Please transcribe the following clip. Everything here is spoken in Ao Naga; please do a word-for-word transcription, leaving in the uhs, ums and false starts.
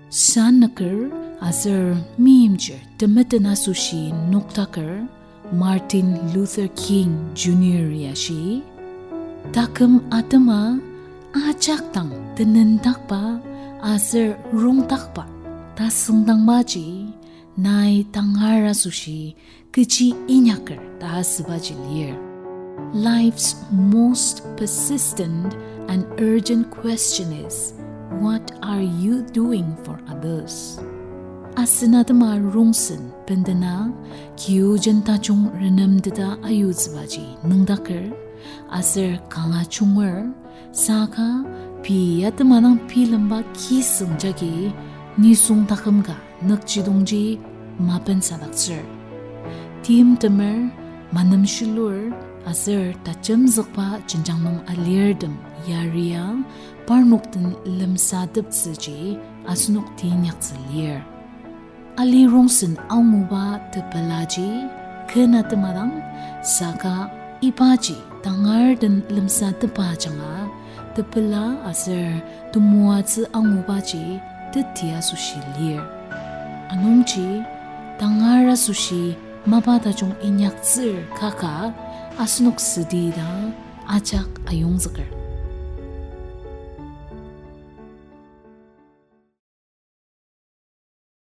Sanüker aser meimchir temeten asoshi noktaker Martin Luther King Junior-i ashi, taküm atema ajak dang tenendakba aser rongdakba tasüngdangbaji nai tangar asoshi kechi inyaker ta asübaji lir. Life's most persistent and urgent question is, what are you doing for others? Asen atema rongsen bendena, kiojen tajung renemteta ayutsübaji nüngdaker, aser kanga junger, saka pei atema dang bilemba kisüng jagi nisung taküm ka nükjidongji mapensadaktsür. Timtemer, manem shilur, aser tajemzükba jenjang nung alirtem yaria parnok den lemsateptsüji asenok teinyaktsü lir. Ali rongsen anguba tepelaji ken atema dang, saka ibaji tangar den lemsatepa ajanga tepela aser temoatsü angubaji teti asoshi lir. Anungji tangar asoshi mapa tajung inyaktsür kaka asenok südi ta ajak ayongzüker.